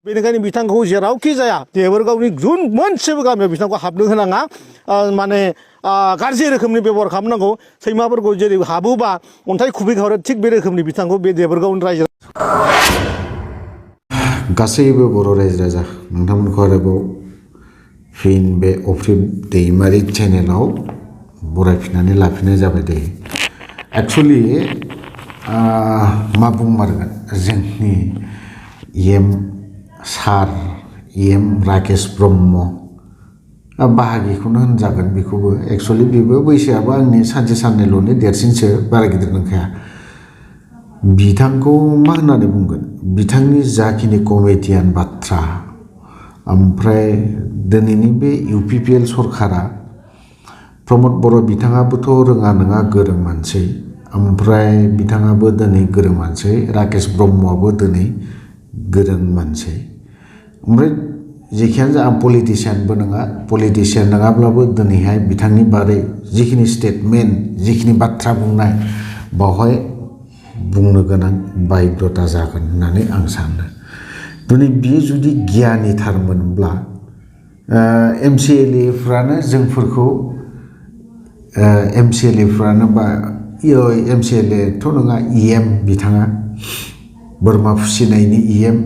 बेनिखायनो बिथांखौ जेरावखि जाया देबोरगावनि गुबुन मोनसेबो गामियाव बिथांखौ हाबनो होनाङा माने गाज्रि रोखोमनि बेबहार खालामनांगौ सैमाफोरखौ जेरै हाबोबा अन्थाइ खुबैहरो थिग बे रोखोमनि बिथांखौ बे देबोरगावनि रायजो गासैबो बर' रायजो राजा नोंथांमोनखौ आरोबाव फिन बे अफ्रिम दैमारि चेनेलाव बरायफिननानै लाफिननाय जाबाय दे एक्चुअलि मा बुंमारगोन जोंनि सार राकेश ब्रह्म बाहागिखौनो होनजागोन बेखौबो एक्चुअलि बेबो बैसोआबो आंनि सानसे साननैल'नि देरसिनसो बारा गिदिर नंखाया बिथांखौ मा होननानै बुंगोन बिथांनि जाखिनि कमेडियान बाथ्रा ओमफ्राय दिनैनि बे UPPL सरकारा प्रमद बर' बिथाङाबोथ' रोङा नङा गोरों मानसि ओमफ्राय बिथाङाबो दिनै गोरों मानसि राकेश ब्रह्मआबो दिनै गोरों मानसि ओमफ्राय जेखियानो जा आं पलिटिशियानबो नङा पलिटिशियान नङाब्लाबो दिनैहाय बिथांनि बारै जिखिनि स्टेटमेन्ट जिखिनि बाथ्रा बुंनाय बावहाय बुंनो गोनां बायध्यता जागोन होननानै आं सानो दिनै बियो जुदि गियानिथारमोनब्ला MCLAफ्रानो जोंफोरखौ MCLAफ्रानो बा MCLAथ' नङा EM बिथाङा बोरमा फिसिनायनि EM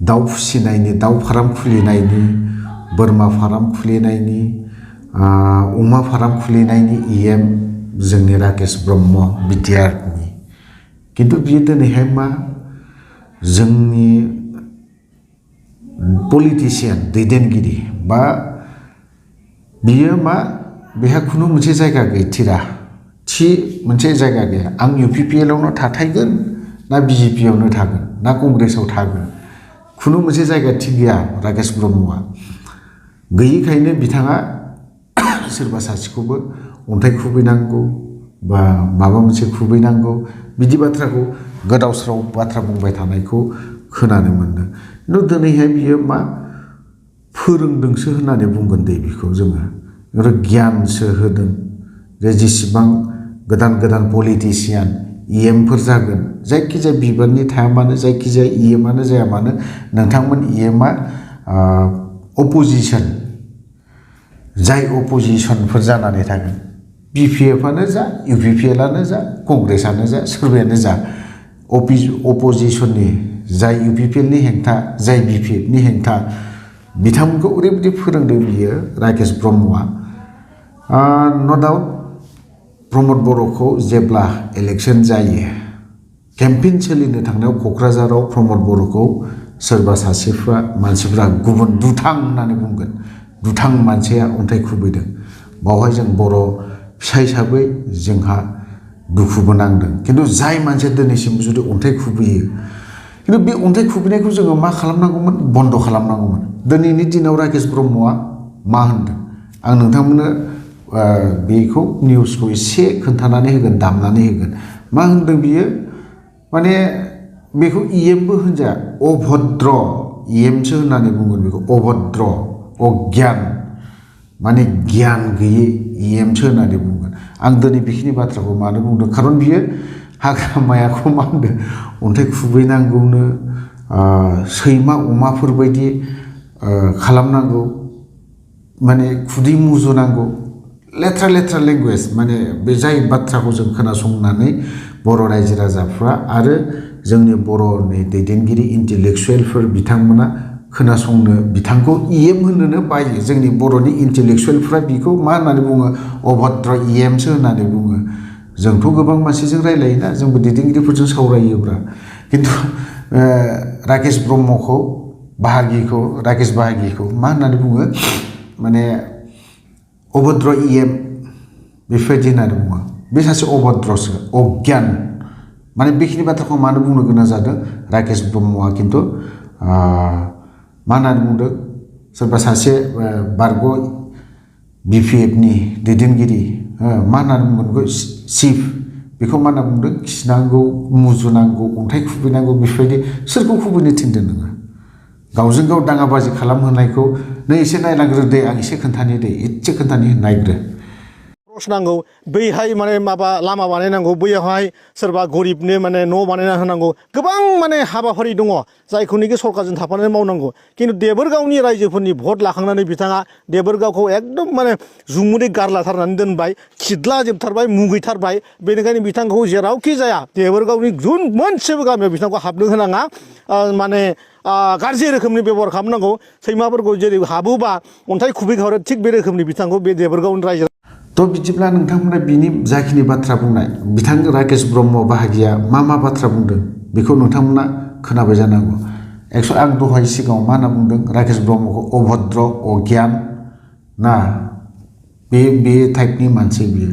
दाउ फिसिनायनि दाउ फार्म खुलिनायनि बोरमा फार्म खुलिनायनि अमा फार्म खुलिनायनि EM जोंनि राकेश ब्रह्म बिटिआरनि किन्तु बियो दिनैहाय मा जोंनि पलिटिशियान दैदेनगिरि बा बियो मा बेहा खुनु मोनसे जायगा गैथिरा थि मोनसे जायगा गैया आं UPPLआवनो थाथायगोन ना BJPआवनो थागोन ना कंग्रेसआव थागोन खुनु मोनसे जायगा थि गैया राकेश ब्रह्मआ गैयिखायनो बिथाङा सोरबा सासेखौबो अन्थाइ खुबैनांगौ बा माबा मोनसे खुबैनांगौ बिदि बाथ्राखौ गोदाव सोराव बाथ्रा बुंबाय थानायखौ खोनानो मोनदों खिन्थु दिनैहाय बियो मा फोरोंदोंसो होननानै बुंगोन दे बेखौ जोङो गियानसो होदों जे जेसेबां गोदान गोदान पलिटिशियान EMफोर जागोन जायखिजाया बिबाननि थाया मानो जायखिजाया EMआनो जाया मानो नोंथांमोन EMआ अपोजिसन जाय अपोजिसनफोर जानानै थागोन BPFआनो जा UPPLआनो जा कंग्रेसआनो जा सोरबायानो जा अपोजिसननि जाय UPPLनि हेंथा जाय BPFनि हेंथा बिथांमोनखौ ओरैबायदि फोरोंदों बियो राकेश ब्रह्मआ न' डाउट प्रमद बर'खौ जेब्ला इलेक्शन जायो केम्पेइन सोलिनो थांनायाव क'क्राझाराव प्रमद बर'खौ सोरबा सासेफ्रा मानसिफ्रा गुबुन दुथां होननानै बुंगोन दुथां मानसिया अन्थाइ खुबैदों बावहाय जों बर' फिसा हिसाबै जोंहा दुखुबो नांदों खिन्थु जाय मानसिया दिनैसिम जुदि अन्थाइ खुबैयो खिन्थु बे अन्थाइ खुबैनायखौ जोङो मा खालामनांगौमोन बन्द' खालामनांगौमोन दिनैनि दिनाव राकेश ब्रह्मआ मा होनदों आं नोंथांमोननो बेखौ निउसखौ एसे खोन्थानानै होगोन दामनानै होगोन मा होनदों बियो माने बेखौ EMबो होनजाया अभद्र EMसो होननानै बुंगोन बेखौ अभद्र अज्ञान माने गियान गैयै EMसो होननानै बुंगोन आं दिनै बेखिनि बाथ्राखौ मानो बुंदों खारन बियो हाग्रामायाखौ मा होनदों अन्थाइ खुबैनांगौनो सैमा अमाफोरबायदि खालामनांगौ माने खुदै मुजुनांगौ लेथ्रा लेथ्रा लेंगुवेज माने बे जाय बाथ्राखौ जों खोनासंनानै बर' रायजो राजाफ्रा आरो जोंनि बर'नि दैदेनगिरि इन्टेलेक्सुवेलफोर बिथांमोना खोनासंनो बिथांखौ EM होनोनो बायो जोंनि बर'नि इन्टेलेक्सुवेलफ्रा बिखौ मा होननानै बुङो अभद्र EMसो होननानै बुङो जोंथ' गोबां मानसिजों रायलायोना जोंबो दैदेनगिरिफोरजों सावरायोब्रा खिन्थु राकेश ब्रह्मखौ राकेश बाहागिखौ मा होननानै बुङो माने अभद्र EM बेफोरबायदि होननानै बुङो बे सासे अभद्रसो अज्ञान माने बेखिनि बाथ्राखौ मानो बुंनो गोनां जादों राकेश ब्रह्मआ खिन्थु मा होननानै बुंदों सोरबा सासे बारग' BPFनि दैदेनगिरि मा होननानै बुंगोन बेखौ चिफ बेखौ मा होनना बुंदों खिनांगौ मुजुनांगौ अन्थाइ खुबैनांगौ बेफोरबायदि सोरखौ खुबैनो थिनदों नोङो गावजों गाव दाङाबाजि खालामहोनायखौ नों एसे नायलांग्रो दे आं एसे खोन्थानि दे एसे खोन्थानि नायग्रो खरस नांगौ बैहाय माने माबा लामा बानायनांगौ बैयावहाय सोरबा गरिबनो माने न' बानायना होनांगौ गोबां माने हाबाफारि दङ जायखौनोखि सरकारजों थाफानानै मावनांगौ खिन्थु देबोरगावनि रायजोफोरनि भट लाखांनानै बिथाङा देबोरगावखौ एकदम माने जुमुदै गारलाथारनानै दोनबाय खिदला जोबथारबाय मुगैथारबाय बेनिखायनो बिथांखौ जेरावखि जाया देबोरगावनि जुन मोनसेबो गामियाव बिथांखौ हाबनो होनाङा माने गाज्रि रोखोमनि बेबहार खालामनांगौ सैमाफोरखौ जेरै हाबोबा अन्थाइ खुबैहरो थिग बे रोखोमनि बिथांखौ बे देबोरगावनि रायजो तो बिदिब्ला नोंथांमोना बिनि जाखिनि बाथ्रा बुंनाय बिथां राकेश ब्रह्म बाहागिया मा बाथ्रा बुंदों बेखौ नोंथांमोना खोनाबाय जानांगौ आं दहाय सिगाङाव मा होनना बुंदों राकेश ब्रह्मखौ अभद्र अज्ञान ना बे टाइपनि मानसि बियो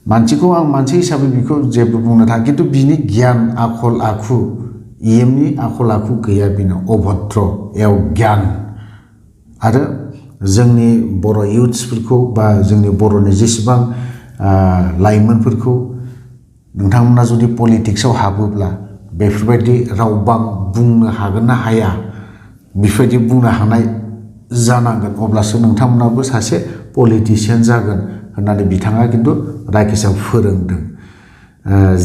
मानसिखौ आं मानसि हिसाबै बिखौ जेबो बुंनो थाङा खिन्थु बिनि गियान आखल आखु इएमनि आखल आखु गैया बिनो अभद्र अज्ञान आरो जोंनि बर' इउथ्सफोरखौ बा जोंनि बर'नि जेसेबां लाइमोनफोरखौ नोंथांमोना जुदि पलिटिक्सआव हाबोब्ला बेफोरबायदि रावबां बुंनो हागोन ना हाया बेफोरबायदि बुंनो हानाय जानांगोन अब्लासो नोंथांमोनाबो सासे पलिटिशियान जागोन होननानै बिथाङा खिन्थु राकेशआ फोरोंदों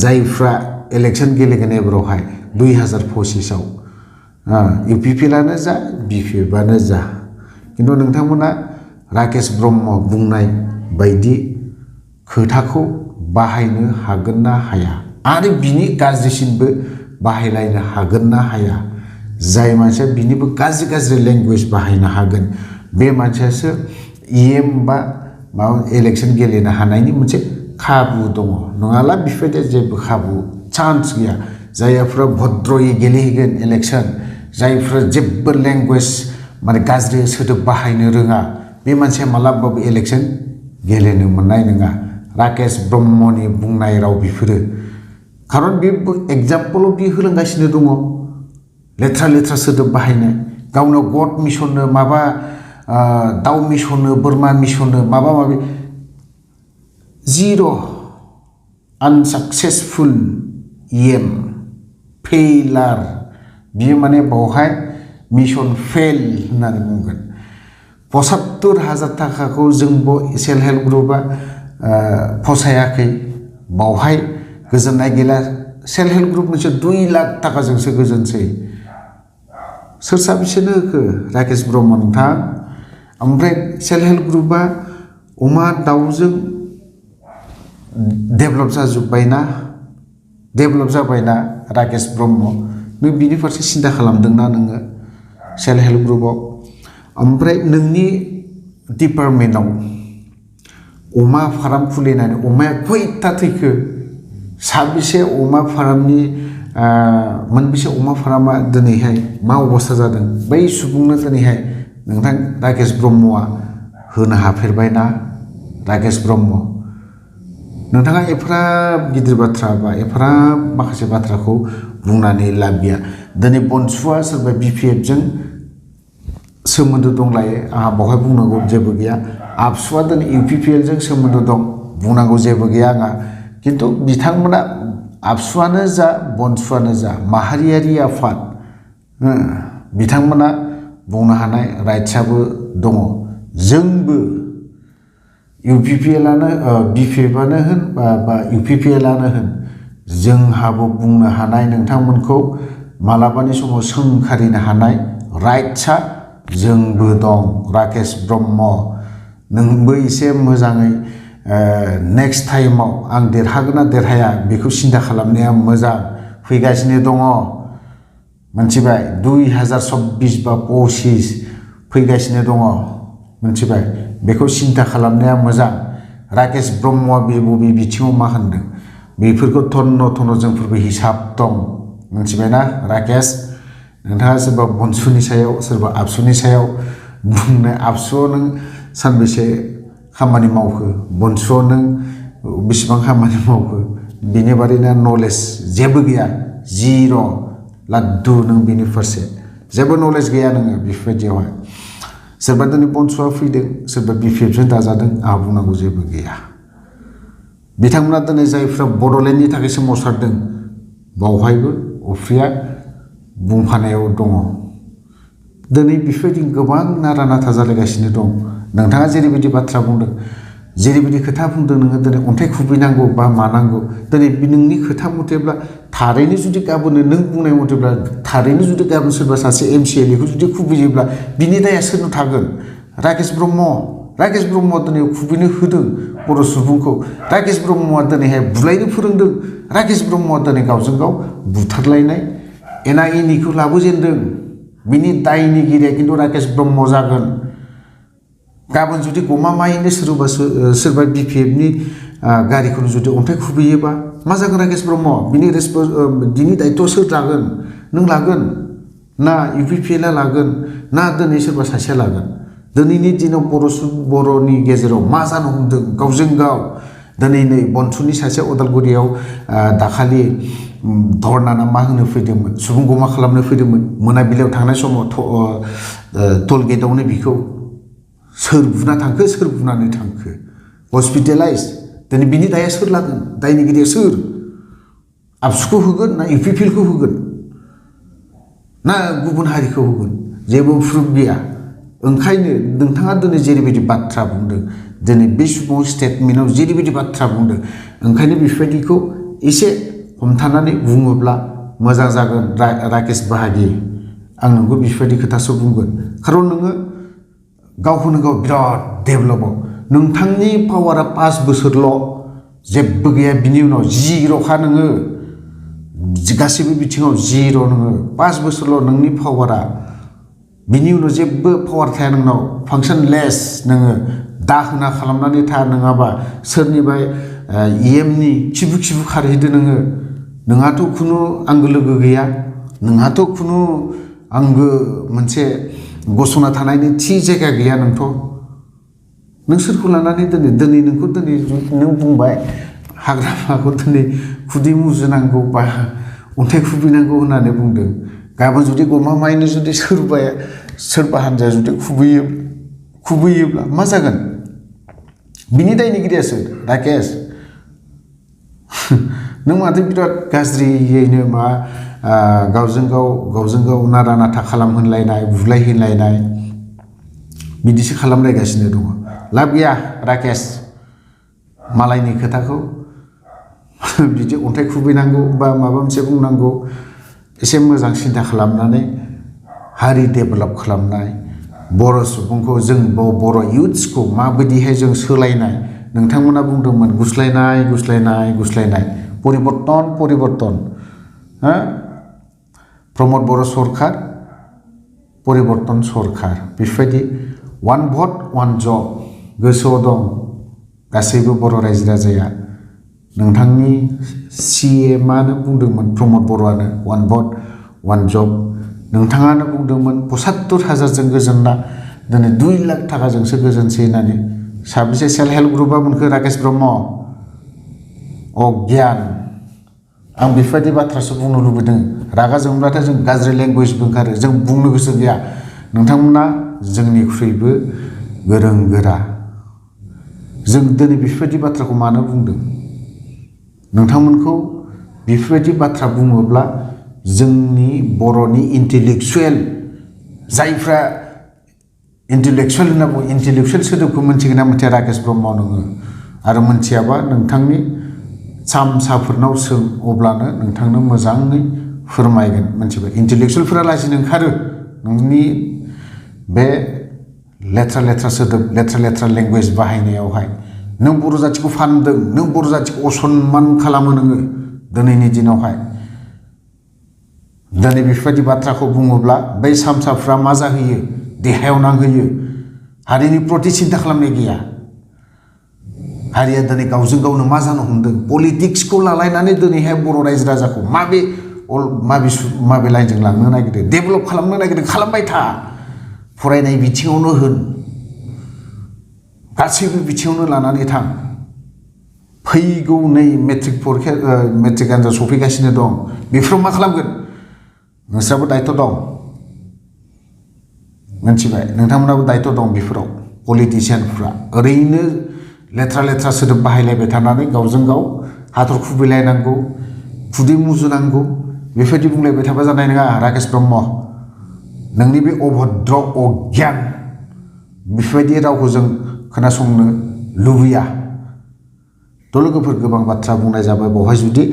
जायफ्रा इलेक्सन गेलेगोन एबारावहाय 2025आव इउपिपिएलआनो जा बिपिएफआनो जा खिन्थु नोंथांमोना राकेश ब्रह्म बुंनाय बायदि खोथाखौ बाहायनो हागोन ना हाया आरो बिनि गाज्रिसिनबो बाहायलायनो हागोन ना हाया जाय मानसिया बिनिबो गाज्रि लेंगुवेज बाहायनो हागोन बे मानसियासो इएम बा माबा इलेक्सन गेलेनो हानायनि मोनसे खाबु दङ नङाब्ला बेफोरबायदि जेबो खाबु चान्स गैया जायफ्रा भद्रयै गेलेहैगोन इलेक्सन जायफ्रा जेबो लेंगुवेज माने गाज्रि सोदोब बाहायनो रोङा बे मानसिया मालाबाबो इलेक्सन गेलेनो मोननाय नङा राकेश ब्रह्मनि बुंनाय राव बेफोरो खारन बे एग्जाम्पलाव बे होलांगासिनो दङ लेथ्रा सोदोब बाहायनाय गावनो गड मिसननो माबा दाउ मिसननो बोरमा मिसननो माबा माबि जिर' आनसाक्सेसफुल इएम फेइलार बियो माने बावहाय मिशन फेल होननानै बुंगोन 75,000 थाखाखौ जोंबो सेल्फ हेल्प ग्रुपआ फसायाखै बावहाय गोजोननाय गैला सेल्फ हेल्प ग्रुप मोनसे 2 लाख थाखाजोंसो गोजोनसै सोर साबेसेनो होखो राकेश ब्रह्म नोंथां ओमफ्राय सेल्फ हेल्प ग्रुपआ अमा दाउजों डेभेलप जाबायना राकेश ब्रह्म नों बिनि फारसे सिन्था खालामदोंना नोङो सेल्फ हेल्प ग्रुपआव ओमफ्राय नोंनि डिपार्टमेन्टआव अमा फार्म खुलिनानै अमाया खयथा थैखो साबेसे अमा फार्मनि मोनबेसे अमा फार्मा दिनैहाय मा अबस्था जादों बै सुबुंनो दिनैहाय नोंथां राकेश ब्रह्मआ होनो हाफेरबायना राकेश ब्रह्म नोंथाङा एफाराब गिदिर बाथ्रा बा एफाराब माखासे बाथ्राखौ बुंनानै लाब गैया दिनै बनसुआ सोरबा बिपिएफजों सोमोन्दो दंलायो आंहा बावहाय बुंनांगौ जेबो गैया आबसुआ दिनै इउपिपिएलजों सोमोन्दो दं बुंनांगौ जेबो गैया आंहा खिन्थु बिथांमोना आबसुआनो जा बनसुआनो जा माहारियारि आफाद बिथांमोना बुंनो हानाय राइट्सआबो दङ जोंबो इउपिपिएलआनो बिपिएफआनो होन बा इउपिपिएलआनो होन जोंहाबो बुंनो हानाय नोंथांमोनखौ मालाबानि समाव सोंखारिनो हानाय राइट्सआ जोंबो दं राकेश ब्रह्म नोंबो एसे मोजाङै नेक्स्ट टाइमाव आं देरहागोन ना देरहाया बेखौ सिन्था खालामनाया मोजां फैगासिनो दङ मोनथिबाय 2024 बा 25 फैगासिनो दङ मोनथिबाय बेखौ सिन्था खालामनाया मोजां राकेश ब्रह्मआ बबे बिथिङाव मा होनदों बेफोरखौ थन्न जोंफोरबो हिसाब दं मोनथिबायना राकेश नोंथाङा सोरबा बनसुनि सायाव सोरबा आबसुनि सायाव बुंनाय आबसुआव नों सानबेसे खामानि मावखो बनसुआव नों बेसेबां खामानि मावखो बिनि बारैनो नलेज जेबो गैया जिर' लाद्दु नों बिनि फारसे जेबो नलेज गैया नोङो बेफोरबायदियावहाय सोरबा दिनै बनसुआ फैदों सोरबा बिपिएफजों दाजादों आंहा बुंनांगौ जेबो गैया बिथांमोना दिनै जायफ्रा बड'लेण्डनि थाखाय सोमावसारदों बावहायबो अफ्रिया बुंफानायाव दङ दिनै बेफोरबायदि गोबां नारा नाथा जालायगासिनो दं नोंथाङा जेरैबायदि बाथ्रा बुंदों जेरैबायदि खोथा बुंदों नोङो दिनै अन्थाइ खुबैनांगौ बा मानांगौ दिनै नोंनि खोथा मथेब्ला थारैनो जुदि गाबोन नों बुंनाय मथेब्ला थारैनो जुदि गाबोन सोरबा सासे MCLA खौ जुदि खुबैयोब्ला बिनि दाया सोरनाव थागोन? राकेश ब्रह्मआ दिनै खुबैनो होदों बर' सुबुंखौ। राकेश ब्रह्मआ दिनैहाय बुलायनो फोरोंदों। राकेश ब्रह्मआ दिनै गावजों गाव बुथारलायनाय एना एनिखौ लाबोजेनदों। बिनि दायनिगिरिया खिन्थु राकेश ब्रह्म जागोन। गाबोन जुदि गमामायैनो सोरबा BPF नि गारिखौनो जुदि अन्थाइ खुबैयोबा मा जागोन राकेश ब्रह्म? बिनि दायित्व सोर लागोन? नों लागोन ना UPPL लागोन ना दिनै सोरबा सासेया लागोन? दिनैनि दिनाव बर'नि गेजेराव मा जानो हमदों गावजों गाव दिनै नै बनसुनि सासे उदालगुरियाव दाखालि धरना ना मा होनो फैदोंमोन सुबुं गमा खालामनो फैदोंमोन मोनाबिलियाव थांनाय समाव टल गेटआवनो बिखौ सोर बुना थांखो सोर बुनानै थांखो हस्पिटेलाइज दिनै बिनि दाया सोर लागोन? दायनिगिरिया सोर? आबसुखौ होगोन ना UPPL खौ होगोन ना गुबुन हारिखौ होगोन? जेबो प्रुफ गैया। ओंखायनो नोंथाङा दिनै जेरैबायदि बाथ्रा बुंदों दिनै बे सुबुं स्टेटमेन्टआव जेरैबायदि बाथ्रा बुंदों ओंखायनो बेफोरबायदिखौ एसे हमथानानै बुङोब्ला मोजां जागोन राकेश बाहागि। आं नोंखौ बेफोरबायदि खोथासो बुंगोन खारन नोङो गावखौनो गाव बिराद डेभेलपआव नोंथांनि पावारा 5 बोसोरल' जेबो गैया बिनि उनाव जिर'खा नोङो गासैबो बिथिङाव जिर' नोङो 5 बोसोरल' नोंनि पावारा बिनि उनाव जेबो पावार थाया नोंनाव फांसन लेस नोङो दाहोना खालामनानै था नङाबा सोरनिबा EMनि खिबु खारहैदो नोंहाथ' खुनु आंगो लोगो गैया नोंहाथ' खुनु आंगो मोनसे गसंना थानायनि थि जायगा गैया नों सोरखौ लानानै दिनै नोंखौ दिनै नों बुंबाय हाग्रामाखौ दिनै खुदै मुजुनांगौ बा अन्थाइ खुबैनांगौ होननानै बुंदों। गाबोन जुदि गमामायैनो जुदि सोरबा हान्जाया जुदि खुबैयोब्ला मा जागोन? बिनि दायनिगिरिया सोर? राकेश। नों माथो बिराद गाज्रियैनो गावजों गाव नारा नाथा खालामहोलायनाय बुलायहोलायनाय बिदिसो खालामलायगासिनो दङ। लाब गैया राकेश मालायनि खोथाखौ बिदि अन्थाइ खुबैनांगौ बा माबा मोनसे बुंनांगौ एसे मोजां सिन्था खालामनानै हारि डेभेलप खालामनाय बर' सुबुंखौ जों बर' इयुथ्सखौ माबायदिहाय जों सोलायनाय नोंथांमोना बुंदोंमोन गुस्लायनाय परिबर्तन प्रमद बर' सरकार परिबर्तन सरकार बेफोरबायदि 1 भट 1 जब गोसोआव दं गासैबो बर' रायजो राजाया नोंथांनि CMआनो बुंदोंमोन प्रमद बर'आनो 1 भट 1 जब नोंथाङानो बुंदोंमोन 75,000जों गोजोनना दिनै 2 लाख थाखाजोंसो गोजोनसै होननानै साबेसे सेल्फ हेल्प ग्रुपआ मोनखो राकेश ब्रह्म अज्ञान आं बेफोरबायदि बाथ्रासो बुंनो लुबैदों रागा जोंब्लाथाय जों गाज्रि लेंगुवेजबो ओंखारो जों बुंनो गोसो गैया नोंथांमोना जोंनिख्रुइबो गोरों गोरा जों दिनै बेफोरबायदि बाथ्राखौ मानो बुंदों नोंथांमोनखौ बेफोरबायदि बाथ्रा बुङोब्ला जोंनि बर'नि इन्टेलेक्सुवेल जायफ्रा इन्टेलेक्सुवेल होनना बुङो इन्टेलेक्सुवेल सोदोबखौ मोनथिगोन ना मोनथिया राकेश ब्रह्म नोङो आरो मोनथियाबा नोंथांनि सामसाफोरनाव सों अब्लानो नोंथांनो मोजाङै फोरमायगोन मोनथिबाय इन्टेलेक्सुवेलफोरा लाजिनो ओंखारो नोंनि बे लेथ्रा सोदोब लेथ्रा लेंगुवेज बाहायनायावहाय नों बर' जाथिखौ फानदों नों बर' जाथिखौ असनमान खालामो नोङो दिनैनि दिनावहाय दिनै बेफोरबायदि बाथ्राखौ बुङोब्ला बै सामसाफ्रा मा जाहैयो देहायाव नांहोयो हारिनि प्रति सिन्ता खालामनाय गैया हारिया दिनै गावजों गावनो मा जानो हमदों पलिटिक्सखौ लालायनानै दिनैहाय बर' रायजो राजाखौ माबे लाइनजों लांनो नागिरदों डेभेलप खालामनो नागिरदों खालामबाय था फरायनाय बिथिङावनो होन गासैबो बिथिङावनो लानानै थां फैगौ नै मेट्रिक आनजाद सफैगासिनो दं बेफोराव मा खालामगोन नोंस्राबो दायित्व दं मोनथिबाय नोंथांमोनाबो दायित्व दं बेफोराव पलिटिशियानफ्रा ओरैनो लेथ्रा सोदोब बाहायलायबाय थानानै गावजों गाव हाथर खुबैलायनांगौ खुदै मुजुनांगौ बेफोरबायदि बुंलायबाय थाबा जानाय नङा राकेश ब्रह्म नोंनि बे अभद्र अज्ञान बेफोरबायदि रावखौ जों खोनासंनो लुबैया थ' लोगोफोर गोबां बाथ्रा बुंनाय जाबाय बेवहाय जुदि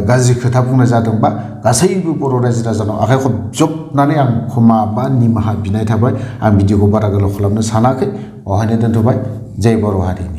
गाज्रि खोथा बुंनाय जादोंबा गासैबो बर' रायजो राजानाव आखाइ खबजबनानै आं क्षमा बा निमाहा बिनाय थाबाय आं भिडिअखौ बारा गोलाव खालामनो सानाखै बेवहायनो दोनथ'बाय जय बर' हारिनि